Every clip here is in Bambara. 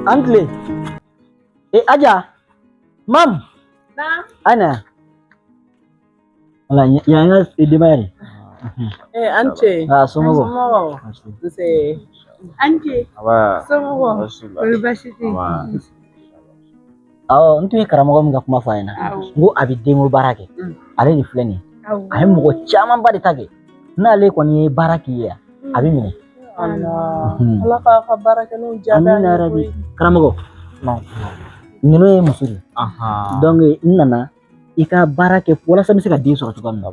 An tile. E Aja. Mam. Naam. Ana. Wala yan ka denbaya de. Eh, an ce. Ah, somɔgɔw. Somɔgɔw. Nse. An ce. Aba. Somɔgɔw. Kɔri baasi tɛ yen? Awɔ, n tun ye karamɔgɔ min ka kuma fɔ a ɲɛna. Awɔ. N ko a bɛ denko baara kɛ. Ale de filɛ nin ye. Awɔ. A ye mɔgɔ camanba de ta kɛ. N'ale kɔni ye baara k'i ye yan, a bɛ minɛ. Allah. Mhm. Ala k'a ka baarakɛlaw jaabi an Amina ye rabi. koyi. Karamɔgɔ, ninnu ye muso de ye. Donc n nana i ka baara kɛ walasa n bɛ se ka den sɔrɔ cogoya min na.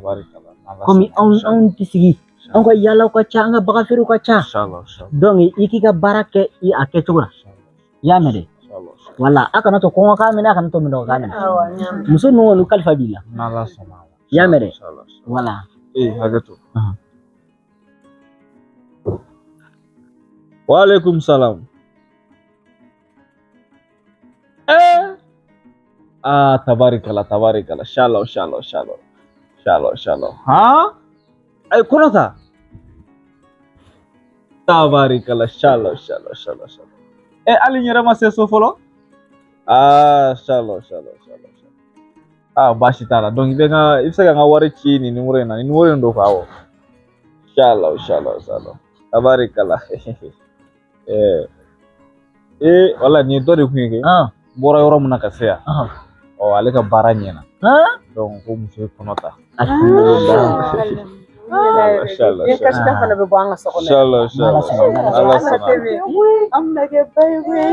Komi anw tɛ sigi, anw ka yaalaw ka ca, an ka bagan feerew ka ca. Donc i k'i ka baara kɛ i a kɛcogo la. I y'a mɛn dɛ. Wala a kana to kɔngɔ k'a minɛ, a kana to minnɔgɔ k'a minɛ. Awɔ, n y'a mɛn. Muso ninnu kɔni kalifa b'i la. N'Ala sɔnna. I y'a mɛn dɛ. Wala. Ee, hakɛ to. Waalaikum salam. Eh. Ah, tabarikala, tabarikala. Inshallah, inshallah, inshallah. Inshallah, inshallah. Ha? Ay, kɔnɔ ta. Tabarikala, inshallah, inshallah, inshallah, inshallah. Eh, hali n yɛrɛ ma se so fɔlɔ? Ah, inshallah, inshallah, inshallah. Ah, baasi t'a la. Donc i bɛ n ka i bɛ se ka n ka wari ci nin numéro in na. Nin numéro in don quoi, awɔ. Inshallah, inshallah, inshallah. Tabarikala. Eh, eh, wala nin ye dɔ de kun ye kɛ. Ah. N bɔra yɔrɔ min na ka se yan. Ah. Ɔ, ale ka baara ɲɛna. Ah. Donc ko muso ye kɔnɔ ta. Alhamdulillah. Inshallah, Den kasita fana bɛ bɔ an ka so kɔnɔ. Inshallah, inshallah. Ala sɔnna. An bɛna kɛ ba ye koyi.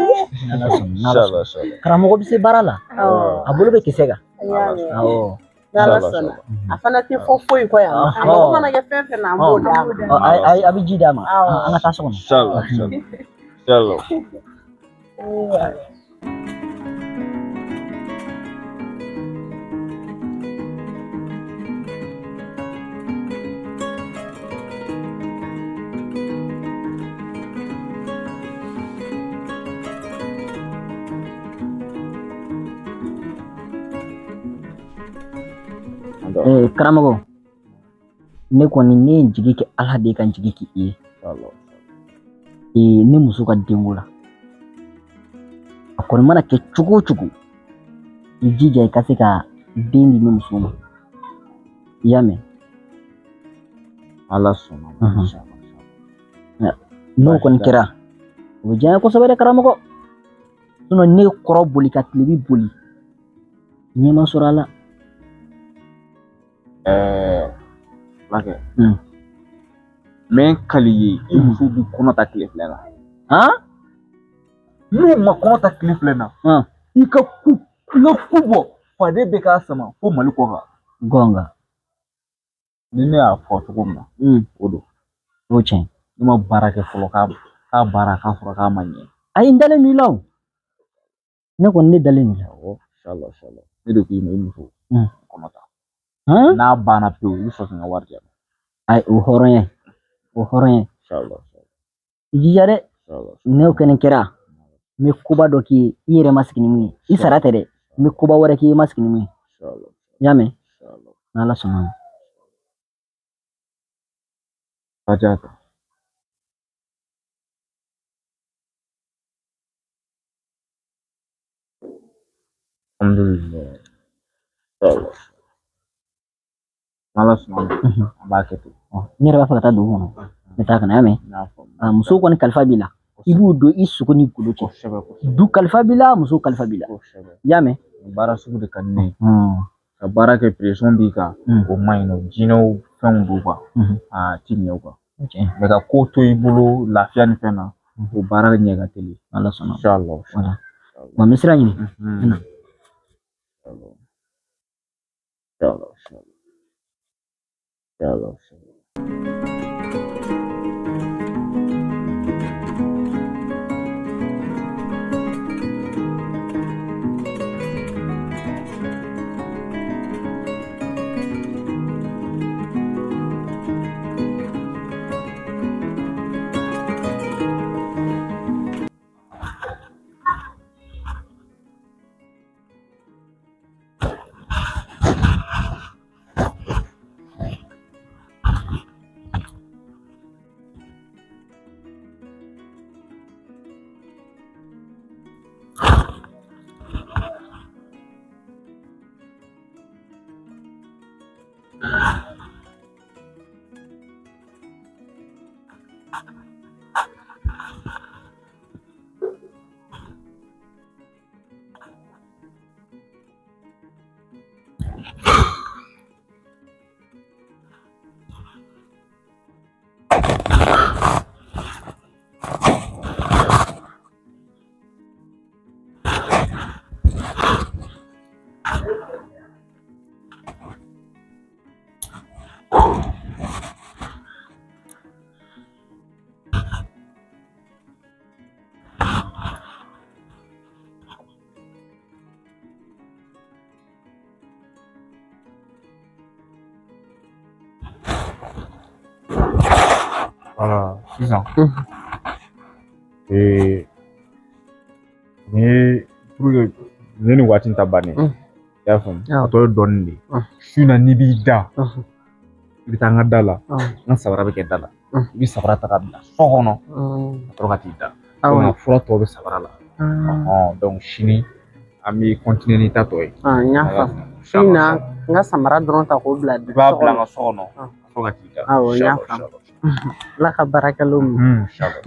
N'Ala sɔnna, n'Ala Inshallah, sɔnna. inshallah. Karamɔgɔ bɛ se baara la. Awɔ. A bolo bɛ kisɛ kan. N y'a mɛn. Awɔ. N'Ala sɔnna. A fana tɛ fɔ foyi kɔ yan. A mago mana kɛ fɛn fɛn na, an b'o d'a ma. Ɔ, a bɛ ji d'a ma. Awɔ. An ka taa so kɔnɔ. Inshallah, inshallah. Inshallah. Eh, karamɔgɔ, ne kɔni ne ye n jigi kɛ Ala de ye ka n jigi k'i ye. Eh, ne muso ka denko la. A kɔni mana kɛ cogo o cogo, i jija i ka se ka den di ne muso ma. I y'a mɛn? Ala sɔnna. N'o kɔni kɛra, o bɛ diya n ye kosɛbɛ dɛ karamɔgɔ. Sinon ne ye kɔrɔ boli ka tilebi boli, ɲɛ ma sɔrɔ a la. Ɛɛ, Fulakɛ. Mm. N bɛ n kali i ye, i muso bɛ kɔnɔ ta tile fila in na. Han? N'u ma kɔnɔ ta tile fila in na, i ka ku, i ka ku bɔ, faden bɛ k'a sama fo Mali kɔ kan. Gɔnga. Ni ne y'a fɔ cogo min na, o don. O tiɲɛ. Ne ma baara kɛ fɔlɔ k'a baara k'a sɔrɔ k'a ma ɲɛ. Ayi, n dalen don i la o. Ne kɔni ne dalen don i la. Awɔ, inshallah, inshallah. Ne de k'i ma i muso kɔnɔ ta. Han? N'a banna pewu, i bɛ sɔrɔ k'i ka wari di yan. Ayi, o hɔrɔnya ye. O hɔrɔnya ye. Inshallah, I jija dɛ. inshallah. N'o kɛnɛ kɛra, n bɛ koba dɔ k'i ye, i yɛrɛ ma sigi ni mun ye. I sara tɛ dɛ. N bɛ koba wɛrɛ k'i ye i ma sigi ni mun ye. Inshallah. I y'a mɛn? Inshallah. N'Ala sɔnna ma. Fatiha ta. Alhamdulillah. Inshallah. N'Ala sɔnna ma, an b'a kɛ ten. Ne yɛrɛ b'a fɛ ka taa dugu kɔnɔ. N bɛ taa ka na, i y'a mɛn? N y'a faamu. Ah, muso kɔni kalifa b'i la. I b'u don i sogo ni golo cɛ. Kosɛbɛ, kosɛbɛ. Du kalifa b'i la, muso kalifa b'i la. Kosɛbɛ. I y'a mɛn? Nin baara sugu de ka di ne ye. Ka baara kɛ pression b'i kan, o man ɲi nɔ. Jinɛw fɛnw don quoi. A ti ɲɛ o kan. Mais ka ko to i bolo lafiya ni fɛn na, o baara ɲɛ ka teli. Ala sɔnna. Inshallah. Voilà. Wa n bɛ sira ɲini. Inshallah. Inshallah. Inshallah. Inshallah. Voilà, sisan. Nin ye pour que nin ye nin waati in ta bannen ye. I y'a faamu? A tɔ ye dɔɔnin de ye. Su in na n'i b'i da, i bɛ taa n ka da la, n ka sabara bɛ kɛ da la. I bɛ sabara ta ka bila so kɔnɔ, ka sɔrɔ ka t'i da. Donc a fura tɔ bɛ sabara la. Donc sini an bɛ continuer ni ta tɔ ye. N y'a faamu. Su in na n ka samara dɔrɔn ta k'o bila I b'a bila n ka so kɔnɔ, ka sɔrɔ ka t'i da. Awɔ, n y'a faamu. Ala ka baarakɛlaw minɛ. Inchallah.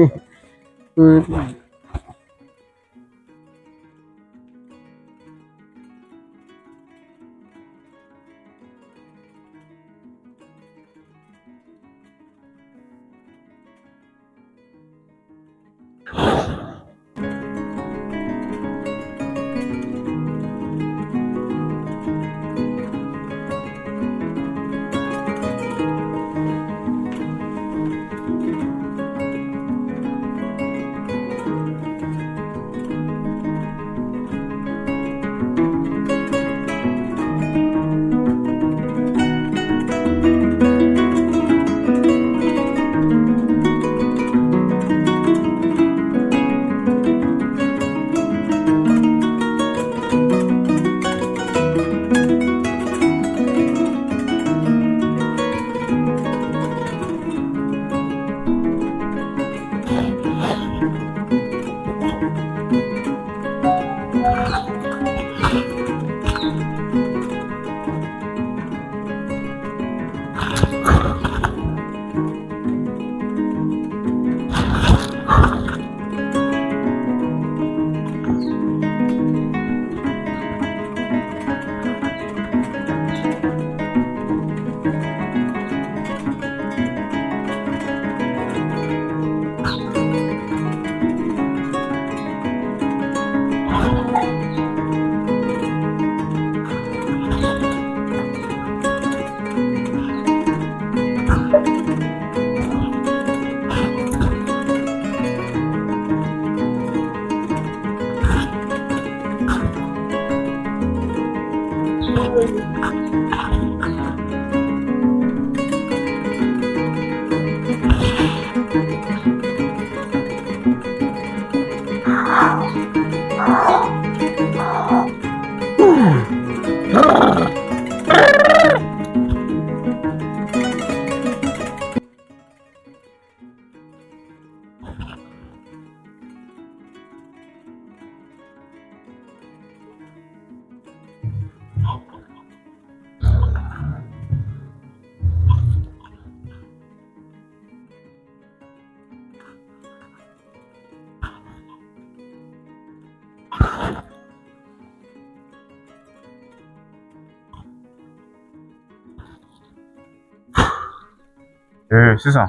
Sisan.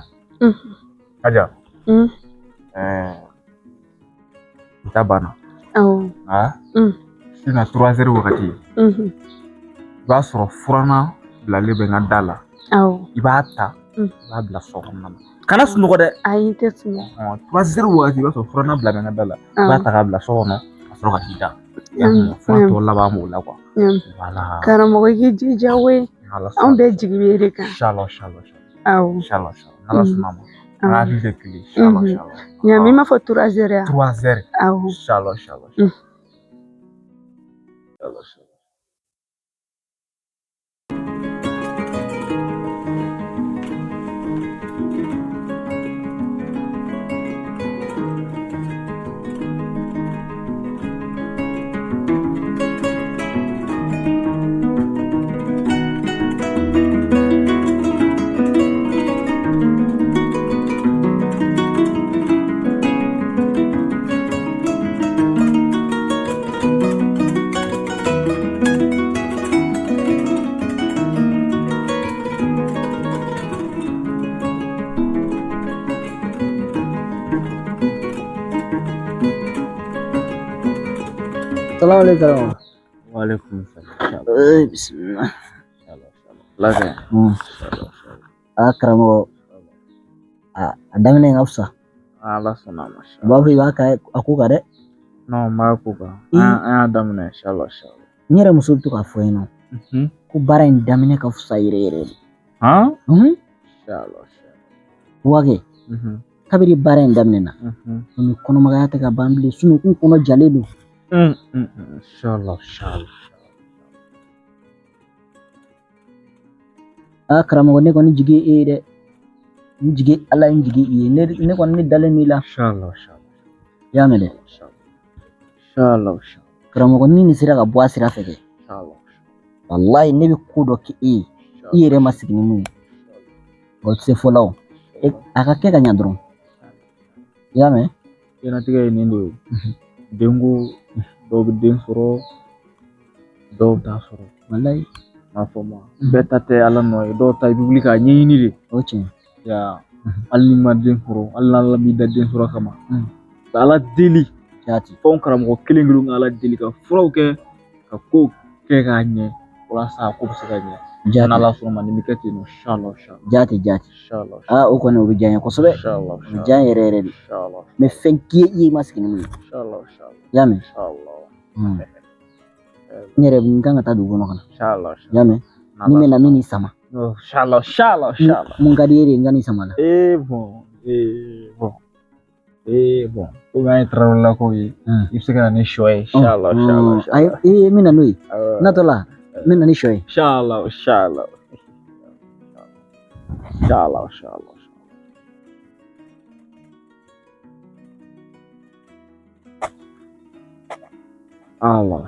Aja. Ta banna. Awɔ. Su na 3 heures wagati. I b'a sɔrɔ furanna bilalen bɛ n ka da la. Awɔ. I b'a ta, i b'a bila so kɔnɔna na. Kana sunɔgɔ dɛ. Ayi, n tɛ sunɔgɔ. 3 heures wagati i b'a sɔrɔ furanna bila bɛ n ka da la. I b'a ta k'a bila so kɔnɔ ka sɔrɔ ka t'i da. Fura tɔ laban b'o la quoi. Voilà. Karamɔgɔ i k'i jija koyi. Anw bɛɛ jigi bɛ e de kan. Inchallah, inchallah. Awɔ. Inchallah, inchallah. N'Ala sɔnna a ma. An ka hakili kɛ kelen ye. Inchallah, inchallah. Ɲa min m'a fɔ 3 heures ya? 3 heures. Awɔ. Inchallah, inchallah. Inchallah, inchallah. Salamu alaikum. Wa alaikum salam. Bismillah. Lafiya. A karamɔgɔ, a daminɛ in ka fisa. Ala sɔnna a ma. U b'a fɔ i b'a kɛ a ko kan dɛ. Non, n b'a ko kan. An y'a daminɛ inshallah, inshallah. N yɛrɛ muso bɛ to k'a fɔ n ɲɛna ko baara in daminɛ ka fisa yɛrɛ yɛrɛ de. Han? Inshallah, inshallah. Wa kɛ. Kabini baara in daminɛna, komi kɔnɔmagaya tɛ ka ban bilen, sunukun kɔnɔ jalen don. Inshallah, inshallah. Aa karamɔgɔ, ne kɔni jigi ye e ye dɛ. N jigi Ala ye, n jigi i ye. Ne kɔni ne dalen b'i la. Inshallah, inshallah. I y'a mɛn dɛ. Inshallah, inshallah. Karamɔgɔ, ni nin sera ka bɔ a sira fɛ kɛ. Inshallah. Walayi, ne bɛ ko dɔ kɛ e ye. I yɛrɛ ma sigi ni mun ye. O tɛ se fɔ la o. A ka kɛ ka ɲa dɔrɔn. I y'a mɛn? Diɲɛlatigɛ ye nin de ye. Denko, dɔw bɛ den sɔrɔ, dɔw t'a sɔrɔ. Walayi. N b'a fɔ ma. Bɛɛ ta tɛ Ala nɔ ye. Dɔw ta i bɛ wuli k'a ɲɛɲini de. O tiɲɛ. Ya, hali n'i ma den sɔrɔ, hali n'Ala m'i da den sɔrɔ kama. Ka Ala deli. Jaati. Fɔ karamɔgɔ kelen kelen ka Ala deli ka furaw kɛ, ka kow kɛ k'a ɲɛ walasa a ko bɛ se ka ɲɛ. Jaati. N'Ala sɔnna ma nin bɛ kɛ ten nɔ. Inshallah, inshallah. Jaati, jaati. Inshallah. Aa, o kɔni o bɛ diya n ye kosɛbɛ. Inshallah, O bɛ diya n yɛrɛ yɛrɛ de. Inshallah. N bɛ fɛn k'i ye, i ye ma sigi ni mun ye. Inshallah, inshallah. I y'a mɛn? Inshallah. N yɛrɛ n kan ka taa dugu kɔnɔ ka na. Inshallah. I y'a mɛn? Ni bɛ na min n'i sama. Inshallah, inshallah, inshallah. Mun ka di e de ye, n ka n'i sama la. Eh bon, eh bon. Eh bon, komi an ye tarawelelakaw ye, i bɛ se ka na ni sɔ ye. Inshallah, inshallah. Ayi, n bɛ na n'o ye. Natɔ la, n bɛ na ni sɔ ye. Inshallah, inshallah. Inshallah, inshallah. Allah.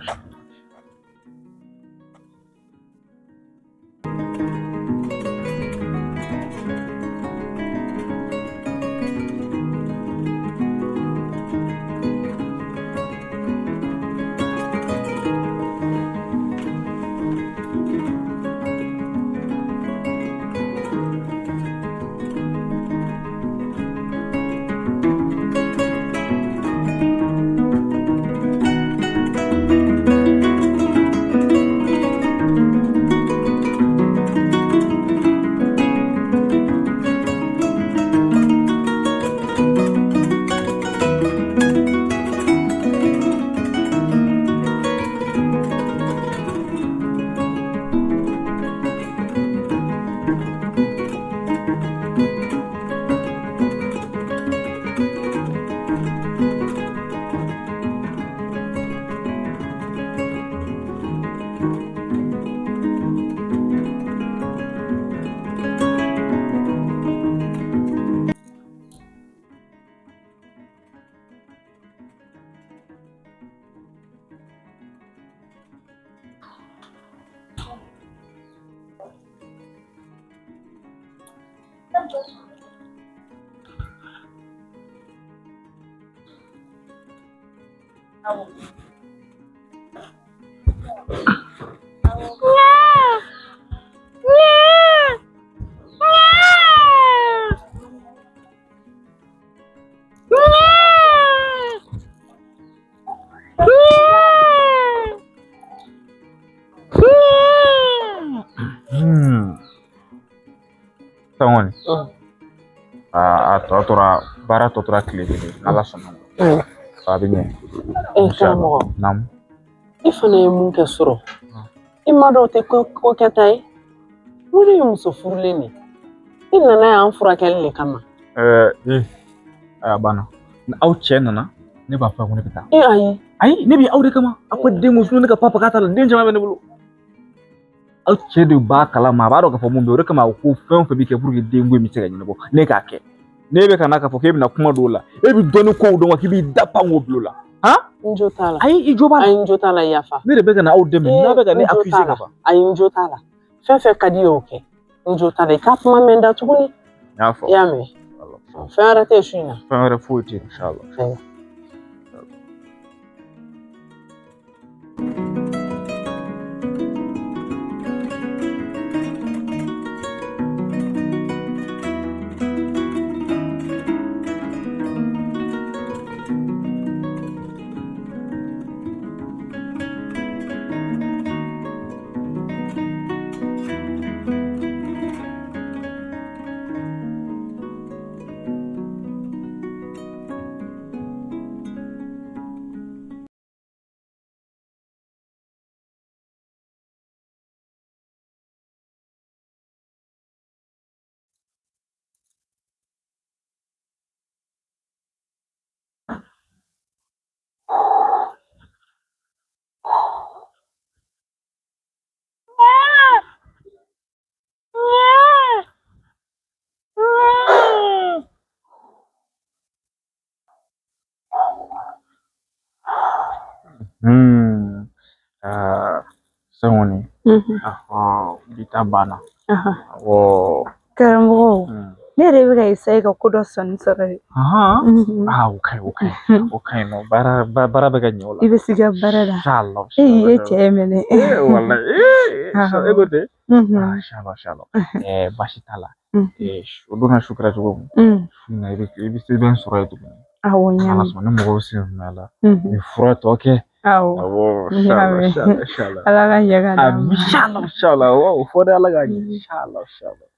Kɔni a tɔ tora baara tɔ tora tile kelen, n'Ala sɔnna ma a bɛ ɲɛ. Karamɔgɔ, naamu. E fana ye mun kɛ sɔrɔ? I ma dɔw tɛ ko kɛta ye. Mun ye muso furulen de ye? I nana yan furakɛli de kama. A banna. Aw cɛ nana, ne b'a fɔ ko ne bɛ taa. Ayi. Ayi, ne bɛ aw de kama. Aw ko den muso ne ka papa k'a ta la, den caman bɛ ne bolo. Aw cɛ de b'a kalama, a b'a dɔn k'a fɔ mun bɛ o de kama a ko fɛn o fɛn bɛ kɛ pour que denko in bɛ se ka ɲɛnabɔ, ne k'a kɛ. Ne bɛ ka na k'a fɔ k'e bɛna kuma dɔw la, e bɛ dɔnni kow dɔn wa k'i b'i da pan k'o bila o la. Han? N jo t'a la. Ayi, i jo b'a la. Ayi, n jo t'a la, yafa. Ne de bɛ ka na aw dɛmɛ, n'a bɛ ka ne accuser ka ban. Ayi, n jo t'a la. Fɛn fɛn ka di ye o kɛ. N jo t'a la, i ka kuma mɛn da tuguni. N y'a fɔ. I y'a mɛn. Fɛn wɛrɛ tɛ su in na. Fɛn wɛrɛ foyi tɛ yen, inshallah. Aa sisan kɔni bi ta banna. Awɔ. Karamɔgɔ, ne yɛrɛ bɛ ka essayer ka ko dɔ sɔnni sɔrɔ de. Aa o ka ɲi, o ka ɲi, o ka ɲi nɔ. Baara baara bɛ ka ɲɛ o la. I bɛ s'i ka baara la. Inshallah. E ye cɛ minɛ. Ee walayi, ee e ko ten. Ah, inshallah, inshallah. Baasi t'a la. O don na su kɛra cogo min, su in na i bɛ se i bɛ n sɔrɔ yen tuguni. Awɔ, n y'a Ala mɛn. sɔnna, ni mɔgɔw sen a la, n bɛ fura tɔ kɛ. Awɔ. Awɔ, N y'a inshallah, mɛn. inshallah, inshallah. Ala ka ɲɛ ka d'an Amin, ma. inshallah, inshallah. O fɔ dɛ, Ala k'a ɲɛ. Inshallah, inshallah.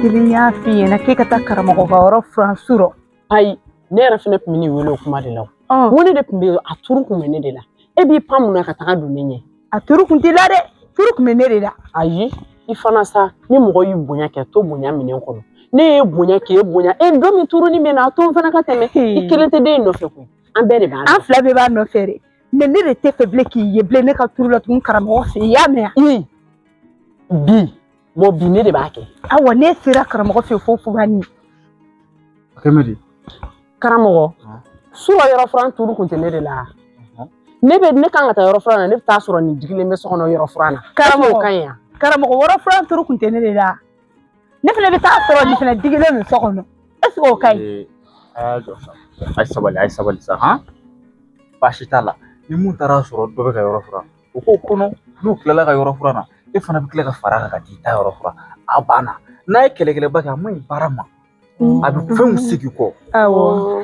Kelen y'a f'i ɲɛna k'e ka taa karamɔgɔ ka yɔrɔ furan surɔ. Ayi, ne yɛrɛ fɛnɛ tun bɛ n'i wele o kuma de la o. N ko ne de tun bɛ a turu kun bɛ ne de la. E b'i pan mun na ka taga don ne ɲɛ? A turu kun t'i la dɛ, turu kun bɛ ne de la. Ayi, i fana sa, ni mɔgɔ y'i bonya kɛ to bonya minɛn kɔnɔ. Ne ye bonya k'e bonya, e don min turuni bɛ na, a to n fana ka tɛmɛ. I kelen tɛ den in nɔfɛ koyi, an bɛɛ de b'a An fila bɛɛ b'a nɔfɛ de. Mais ne de tɛ fɛ bilen k'i ye bilen ne ka turu la tugun karamɔgɔ fɛ yen, i y'a mɛn wa? Bi, bon bi ne de b'a kɛ. Awɔ, ne sera karamɔgɔ fɛ fo furani. Kɛmɛ di. Karamɔgɔ, surɔ yɔrɔ furan turu kun tɛ ne de la. Ne bɛ ne kan ka taa yɔrɔ furan na, ne bɛ taa sɔrɔ nin digilen bɛ so kɔnɔ yɔrɔ furan na. Karamɔgɔ, o ka ɲi yan. Karamɔgɔ, yɔrɔ furan turu kun tɛ ne de la. Ne fana bɛ taa sɔrɔ nin fana digilen don so kɔnɔ. Est ce que o ka ɲi? A y'a jɔ sa. A ye sabali, a ye sabali sa, han? Baasi t'a la. Ni mun taara sɔrɔ dɔ bɛ ka yɔrɔ furan, o k'o kɔnɔ, n'u tilala ka yɔrɔ furan na, e fana bɛ tila ka fara a kan ka t'i ta yɔrɔ furan. A banna. N'a ye kɛlɛkɛlɛba kɛ, a man ɲi baara ma. A bɛ fɛnw segin kɔ. Awɔ.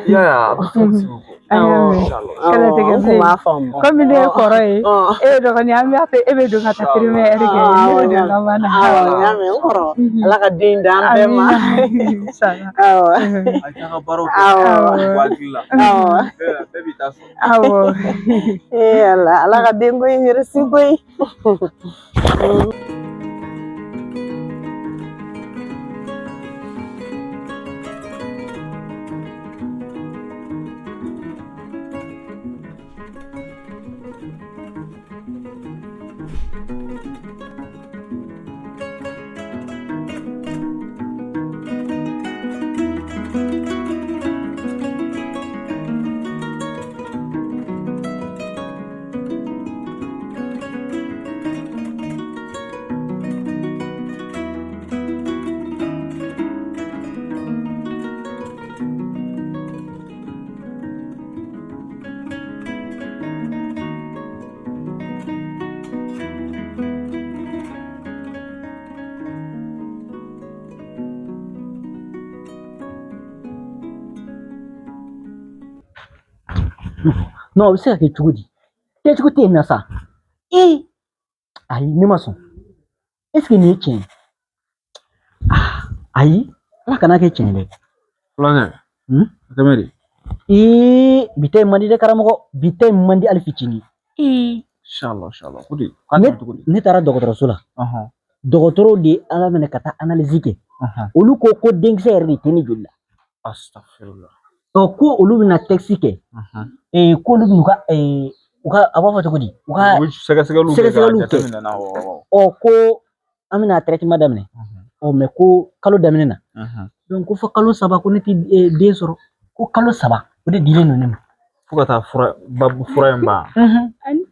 I y'a ye a bɛ fɛnw segin kɔ. Kɛlɛ tɛ kɛ bilen. Komi ne ye kɔrɔ ye, e ye dɔgɔnin ye, an b'a fɛ e bɛ don ka taa primaire kɛ, ne bɛ don laban na. Awɔ, n y'a mɛn n kɔrɔ. Ala ka den d'an bɛɛ ma. Awɔ. A t'a ka baaraw kɛ. Awɔ. U hakili la. Awɔ. Bɛɛ b'i ta sɔrɔ. Awɔ. Ee Ala, Ala ka denko in yɛrɛ si koyi. Non, o bɛ se ka kɛ cogo di? Kɛcogo tɛ yen na sa. Ee, ayi, ne ma sɔn. Est ce que nin ye tiɲɛ ye? Ah, ayi, Ala kana kɛ tiɲɛ ye dɛ. Fulankɛ. Kɛmɛ di. Ee, bi ta in man di dɛ karamɔgɔ. Bi ta in man di hali fitinin. Ee. Inshallah, inshallah. Ko di? K'a tɛmɛ cogo di? Ne taara dɔgɔtɔrɔso la. Dɔgɔtɔrɔw de ye ala minɛ ka taa analyse kɛ. Olu ko ko denkisɛ yɛrɛ de tɛ ne joli la. Astaghfirullah. Ɔ, ko olu bɛna test kɛ. K'olu bɛna u ka a b'a fɔ cogo di? U ka sɛgɛsɛgɛliw sɛgɛsɛgɛliw kɛ. Ɔ, ko an bɛna traitement daminɛ. Ɔ, mais ko kalo daminɛ na. Donc ko fo kalo 3 ko ne tɛ den sɔrɔ. Ko kalo 3 o de dilen don ne ma. Fo ka taa fura fura in ban.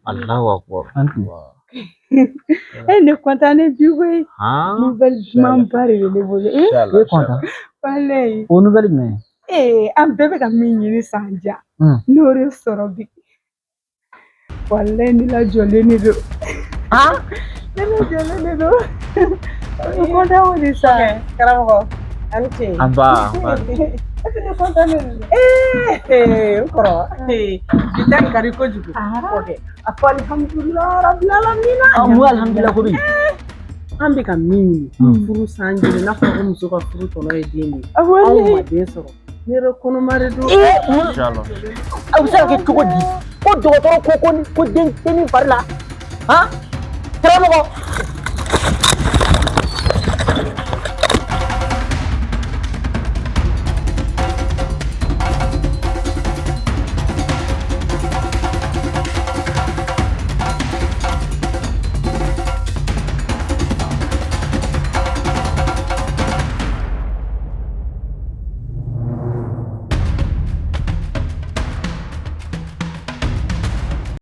Allahu akbar. E ne content ne bi koyi. Nouvelle dumanba de bɛ ne bolo. E content? Walayi. O nouvelle jumɛn? Ee, an bɛɛ bɛ ka min ɲini san jan. N'o de sɔrɔ bi. Walayi, ne lajɔlen de don. Ne lajɔlen de don. N content o de sa. Karamɔgɔ, a ni ce. An ba, an ba. Ne content de don. Ee, n kɔrɔ, bi ta nin ka di kojugu. Ok, a fɔ alihamudulila rabil alamina. Ah, mun alhamdulillah ko bi? An bɛ ka min ɲini, furu sanji n'a fɔra ko muso ka furu tɔnɔ ye den de ye. Anw ma den sɔrɔ. Ne yɛrɛ kɔnɔma de don. Ee, mun Inshallah. a bɛ se ka kɛ cogo di? Ko dɔgɔtɔrɔ ko ko den tɛ min fari la. Han? Karamɔgɔ.